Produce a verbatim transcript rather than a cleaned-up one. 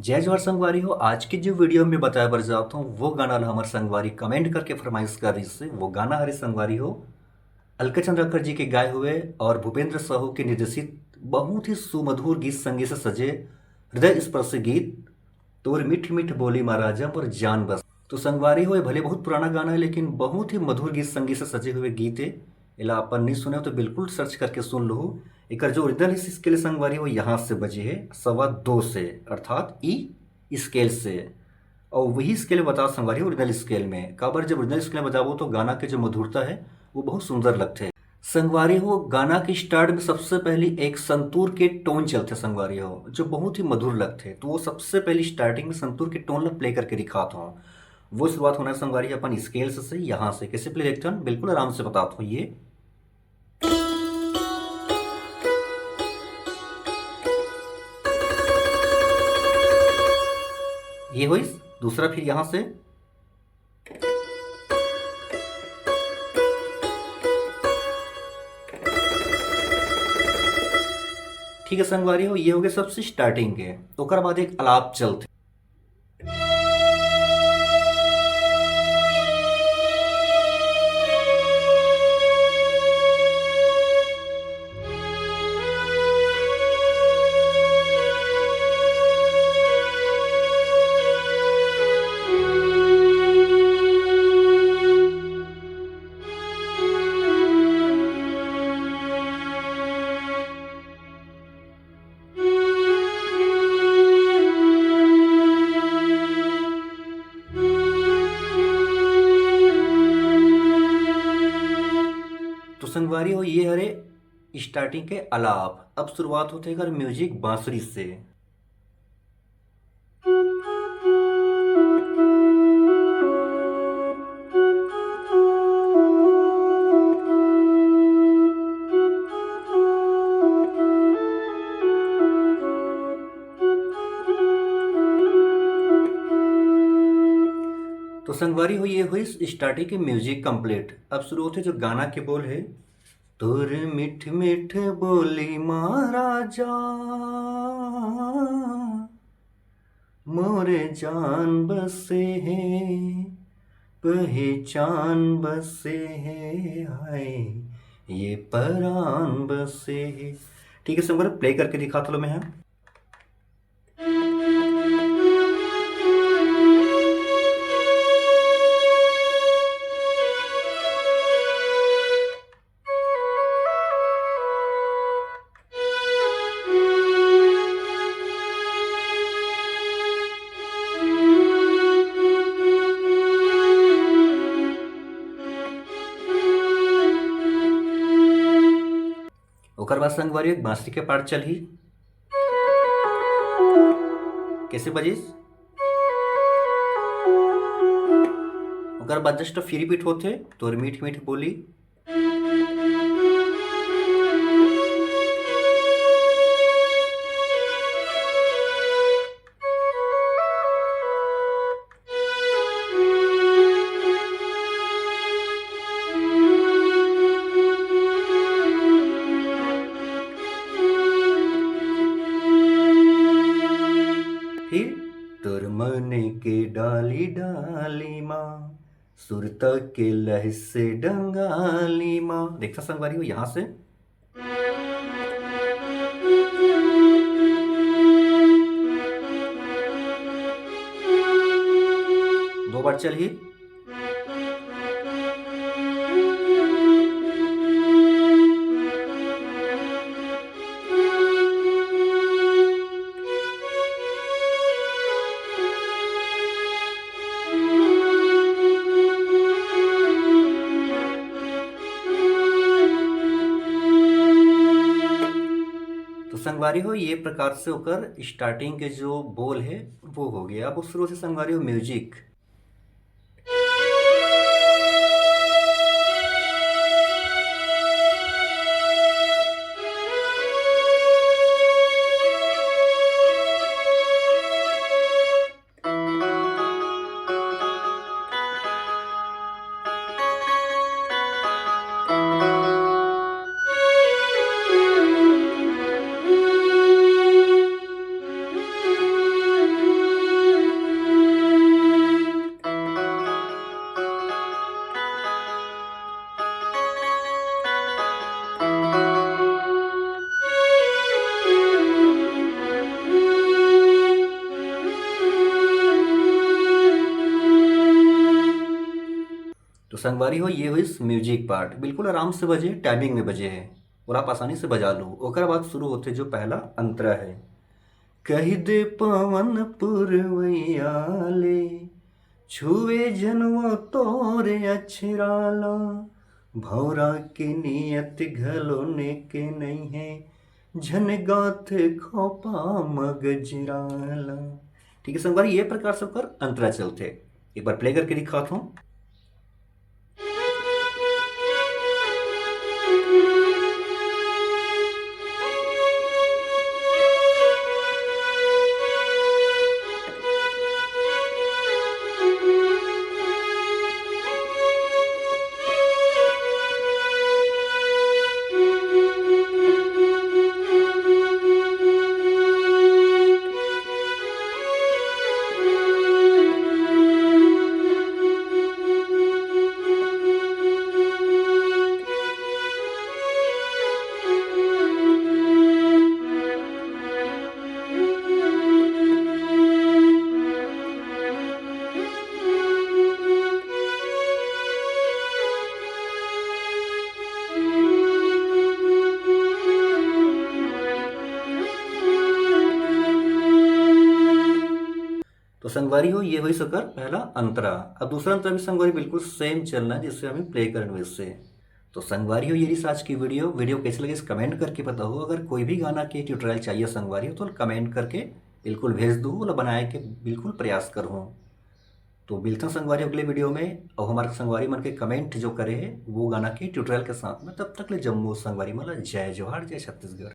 जय जोहार संगवारी हो। आज के जो वीडियो में बताए बर जात हूँ, वो गाना ला हमर संगवारी कमेंट करके फरमाइश कर रही से। वो गाना हरे संगवारी हो अलका चंद्राकर जी के गाए हुए और भूपेंद्र साहू के निर्देशित बहुत ही सुमधुर गीत संगीत से सजे हृदय स्पर्शी गीत तोर मिठ मिठ बोली मा राजा मोर जान बस। तो संगवारी हो, ये भले बहुत पुराना गाना है, लेकिन बहुत ही मधुर गीत संगीत से सजे हुए गीत है। एला अपन नहीं सुने हो तो बिल्कुल सर्च करके सुन लो। एकर जो ओरिजिनल है स्केल संगवारी हो यहाँ से बजे है, सवा दो से, अर्थात ई स्केल से। और वही स्केल बता संगवारी ओरिजिनल स्केल में, काबर जब ओरिजिनल स्केल में बजाबो तो गाना के जो मधुरता है वो बहुत सुंदर लगते है। संगवारी हो, गाना के स्टार्ट में सबसे पहली एक संतूर के टोन चलते संगवारी हो, जो बहुत ही मधुर लगते, तो वो सबसे पहली स्टार्टिंग में संतूर के टोन ला प्ले करके दिखाता हूँ। वो शुरुआत होना है संगवारी अपन स्केल से, से यहाँ से। कैसे प्ले देखते हैं, बिल्कुल आराम से बताता हूँ। ये ये हुई दूसरा, फिर यहाँ से। ठीक है संगवारी हो, ये हो गए सबसे स्टार्टिंग के। ओकर बाद एक अलाप चलते। तो संगवारी हो, ये हरे स्टार्टिंग के अलाप। अब शुरुआत होते एकर म्यूजिक बांसुरी से। तो संगवारी हो, ये हुई स्टार्टिंग के म्यूजिक कंप्लीट। अब शुरू होते जो गाना के बोल है, तोर मिठ मिठ बोली मा राजा, मोर जान बसे हे, पहचान बसे हे, हाय ये परान बसे हे। ठीक है संगवारी, प्ले करके दिखाता हूँ मैं यहाँ। ओकर बाद संगवारी एक बांसुरी के पार्ट चलही। कैसे बजिस? ओकर बाद जस्ट फिर रिपीट होथे, तोर मीठ मीठ बोली। फिर तोर मन के डाली डाली मा, सुरता के लहसे डंगाली मा। देखा संगवारी हो, यहाँ से दो बार चलही। तो संगवारी हो, ये प्रकार से ओकर स्टार्टिंग के जो बोल है वो हो गया। अब शुरू से संगवारी हो म्यूजिक। संगवारी हो, ये होइस music part, बिल्कुल आराम से बजे, timing में बजे हे और आप आसानी से बजा लो। ओकर बाद शुरू होथे जो पहला अंतरा हे, कहि दे पवन पुरवैया ले, छुवे झन वो तोर अछरा ला, भौरा के नियत घलो नेके नइ हे, झन गाथे खोपा म गजरा ला। ठीक है संगवारी, ये प्रकार से ओकर अंतरा चलथे। एक बार play करके दिखात हूँ। तो संगवारी हो, ये होइस ओकर पहला अंतरा। अब दूसरा अंतरा भी संगवारी बिल्कुल same चलना है, जिससे हमें play करन वैसे। तो संगवारी हो, ये रहिस आज की video। Video कैसे लगिस comment करके बताओ। अगर कोई भी गाना के tutorial चाहिए संगवारी हो, तो comment करके बिल्कुल भेज दो, ओला बनाए के बिल्कुल प्रयास करहूँ। तो मिलथन संगवारी हो अगले video में, अउ हमर संगवारी मन के comment जो करे हे वो गाना के tutorial के साथ में। तब तक ले जम्मो संगवारी मन ला जय जोहार, जय छत्तीसगढ़।